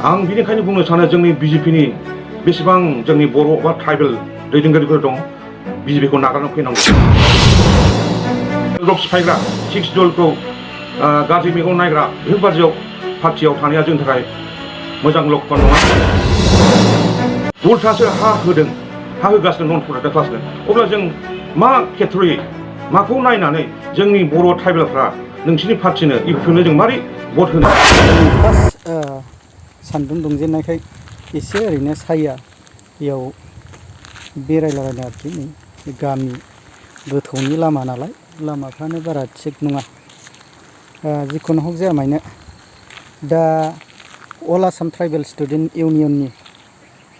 आं बिनिखायनो बुंनो सानो जोंनि बिजेपिनि बेसेबां जोंनि बर' बा ट्राइबेल दैदेनगिरिफोर दं बिजेपिखौ नागारना फैनांगौ। ब्लक सिफायग्रा सिक्स दलखौ गाज्रि मेगन नायग्रा बेफोरबादियाव पार्टियाव थानाया जोंनि थाखाय मोजां लक्षण नङा। उल्थासो हा होदों, हा होगासिनो नन प्रटेक्टेड क्लासनो। अब्ला जों मा खेत्र'यै माखौ नायनानै जोंनि बर' ट्राइबेलफ्रा नोंसिनि पार्टिनो इउपिनो जों मारै भट होनो? फार्स्ट सान्दुं दुंजेननायखाय एसे ओरैनो सायायाव बेरायलाबायदों आरोखि। नै गामि गोथौनि लामा नालाय लामाफ्रानो बारा थिग नङा। जिखुनु हक जाया मानो दा अल आसाम ट्राइबेल स्टुडेन्ट इउनियननि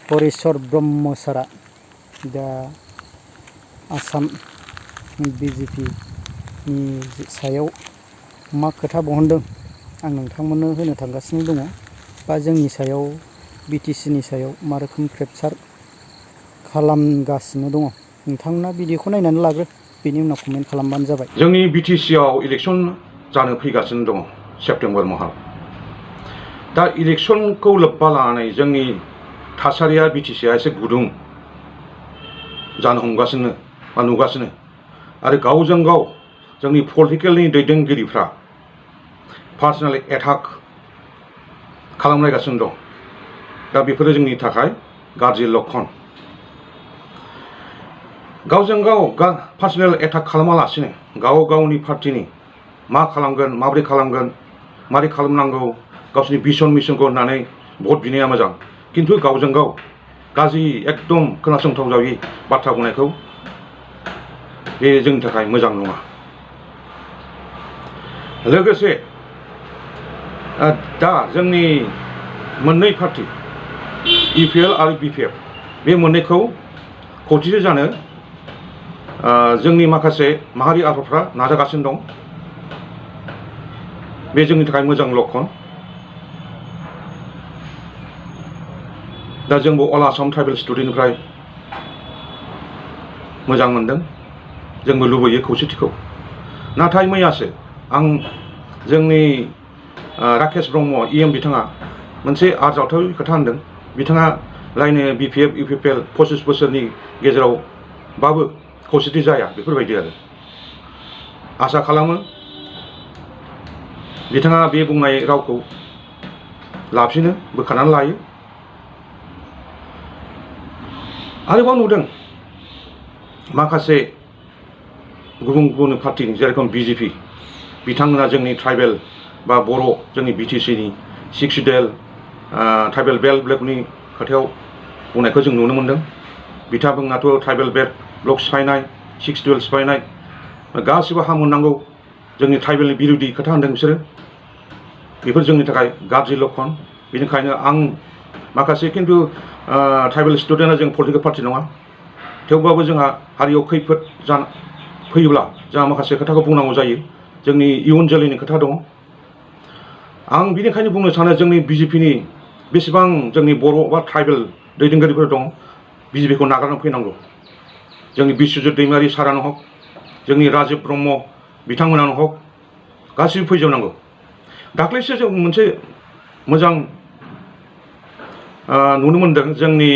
हरेस्वर ब्रह्म सारा दा आसाम बिजेपिनि सायाव मा खोथा बहनदों आं नोंथांमोननो होनो थांगासिनो दङ, बा जोंनि सायाव बिटिसिनि सायाव मा रोखोम प्रेसार खालामगासिनो दङ। नोंथांमोना भिडिअखौ नायनानै लाग्रो, बेनि उनाव कमेन्ट खालामबानो जाबाय। जोंनि बिटिसिआव इलेक्सन जानो फैगासिनो दङ सेप्तेम्बर माहाव। दा इलेक्सनखौ लोब्बा लानानै जोंनि थासारिया बिटिसिआ एसे गुदुं जानो हमगासिनो बा नुगासिनो, आरो गावजों गाव जोंनि पलिटिकेलनि दैदेनगिरिफ्रा पार्सनेल एटाक खालामलायगासिनो दं। दा बेफोरो जोंनि थाखाय गाज्रि लक्षण। गावजों गाव पार्सनेल एटाक खालामालासिनो गाव गावनि पार्टिनि मा खालामगोन, माबोरै खालामगोन, मारै खालामनांगौ, गावसोरनि भिजन मिशनखौ होननानै भट बिनाया मोजां। खिन्थु गावजों गाव गाज्रि एकदम खोनासंथाव जायै बाथ्रा बुंनायखौ बे जोंनि थाखाय मोजां नङा। लोगोसे दा जोंनि मोननै पार्टि इउपिएल आरो बिपिएफ बे मोननैखौ खौसेथि जानो जोंनि माखासे माहारि आफादफ्रा नाजागासिनो दं। बे जोंनि थाखाय मोजां लक्षण। दा जोंबो अल आसाम ट्राइबेल स्टुडेन्टनिफ्राय मोजां मोनदों, जोंबो लुबैयो खौसेथिखौ। नाथाय मैयासो आं जोंनि राकेश ब्रह्म इएम बिथाङा मोनसे आरजाथाव खोथा होनदों। बिथाङा लायनो बिपिएफ इउपिपिएल 25 बोसोरनि गेजेरावबाबो खौसेथि जाया बेफोरबायदि आरो। आसा खालामो बिथाङा बे बुंनाय रावखौ लाफिनो, बोखारनानै लायो। आरोबाव नुदों माखासे गुबुन गुबुन पार्टिनि जेरेखम बिजेपि बिथांमोना जोंनि ट्राइबेल बा बर' जोंनि बिटिसिनि सिक्स डेल ट्राइबेल बेल्ट ब्लकनि खोथायाव बुंनायखौ जों नुनो मोन्दों। बिथांमोनाथ' ट्राइबेल बेल्ट ब्लक सिफायनाय, सिक्स डेल सिफायनाय, गासिबो हा मोननांगौ जोंनि ट्राइबेलनि बिरोधि खोथा होनदों बिसोरो। बेफोर जोंनि थाखाय गाज्रि लक्षण। बेनिखायनो आं माखासे खिन्थु ट्राइबेल स्टुडेन्टआ जों पलिटिकेल पार्टि नङा, थेवबाबो जोंहा हारियाव खैफोद फैयोब्ला जोंहा माखासे खोथाखौ बुंनांगौ जायो। जोंनि इयुन जोलैनि खोथा दङ। आं बिनिखायनो बुंनो सानो जोंनि बिजेपिनि बेसेबां जोंनि बर' बा ट्राइबेल दैदेनगिरिफोर दं बिजेपिखौ नागारना फैनांगौ। जोंनि बिस्वजित दैमारि सारानो हक, जोंनि राजिब ब्रह्म बिथांमोनानो हक, गासिबो फैजोबनांगौ। दाख्लैसो जों मोनसे मोजां नुनो मोन्दों जोंनि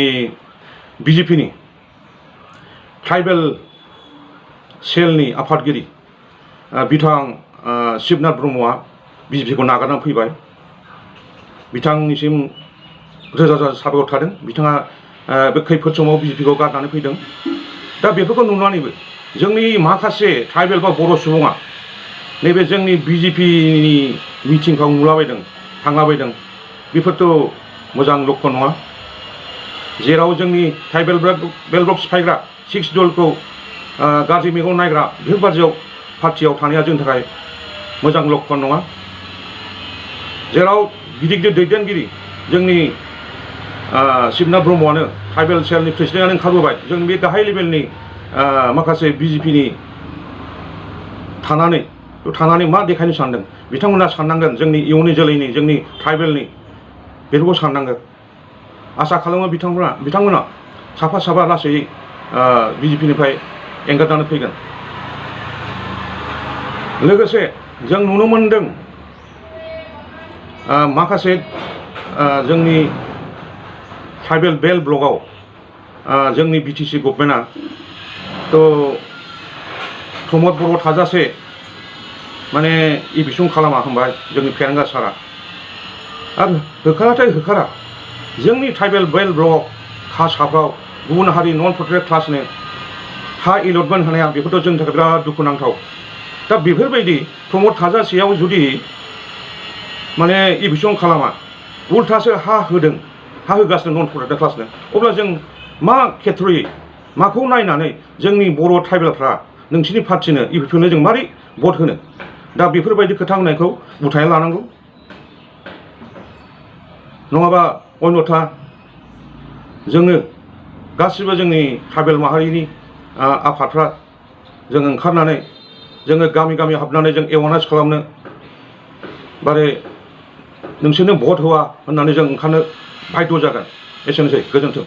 बिजेपिनि ट्राइबेल सेलनि आफादगिरि बिथां शिबनाथ ब्रह्मआ बिजेपिखौ नागारनानै फैबाय। बिथांनिसिम रोजा रोजा साबायखर थादों। बिथाङा बे खैफोद समाव बिजेपिखौ गारनानै फैदों। दा बेफोरखौ नुनानैबो जोंनि माखासे ट्राइबेल बा बर' सुबुङा नैबे जोंनि बिजेपिनि मिटिंफ्राव नुलाबायदों, थांलाबायदों। बेफोरथ' मोजां लक्षण नङा। जेराव जोंनि ट्राइबेल बेल्ट ब्लक सिफायग्रा सिक्स दलखौ गाज्रि मेगन नायग्रा बेफोरबादियाव पार्टियाव थानाया जोंनि थाखाय मोजां लक्षण नङा। जेराव गिदिर गिदिर दैदेनगिरि जोंनि शिबनाथ ब्रह्मआनो ट्राइबेल सेलनि प्रेसिडेन्टआनो ओंखारबोबाय। जों बे गाहाय लेभेलनि माखासे बिजेपिनि थानानै मा देखायनो सानदों बिथांमोना साननांगोन। जोंनि इयुननि जोलैनि, जोंनि ट्राइबेलनि बेफोरखौ साननांगोन। आसा खालामो बिथांमोना साफा साफा लासै बिजेपिनिफ्राय एंगारनानै फैगोन। लोगोसे जों नुनो मोन्दों माखासे जोंनि ट्राइबेल बेल्ट ब्लकआव जोंनि बिटिसि गभर्नमेन्टआ प्रमद बर' थाजासे माने एडमिसन खालामा होनबाय जोंनि फेरेंगा सारा आरो होखाराथाय होखारा जोंनि ट्राइबेल बेल्ट ब्लकआव कासाफ्राव गुबुन हारि नन प्रटेक्टेड क्लासनो हा एलटमेन्ट होनाया बेफोरथ' जोंनि थाखाय बिराद दुखुनांथाव दा बेफोरबायदि प्रमद थाजासेयाव जुदि माने एडमिसन खालामा उल्थासो हा होदों हा होगासिनो नन प्रटेक्टेड क्लासनो अब्ला जों मा खेत्र'यै माखौ नायनानै जोंनि बर' ट्राइबेलफ्रा नोंसिनि पार्टिनो एडमिसननो जों मारै भट होनो दा बेफोरबायदि खोथा होनायखौ उथायना लानांगौ नङाबा अन्यथा जोङो गासिबो जोंनि ट्राइबेल माहारिनि आफादफ्रा जों ओंखारनानै जोङो गामि गामि हाबनानै जों एवारनेस खालामनो बारे नोंसोरनो भट होआ होननानै जों ओंखारनो बाध्य जागोन एसेनोसै गोजोन्थों।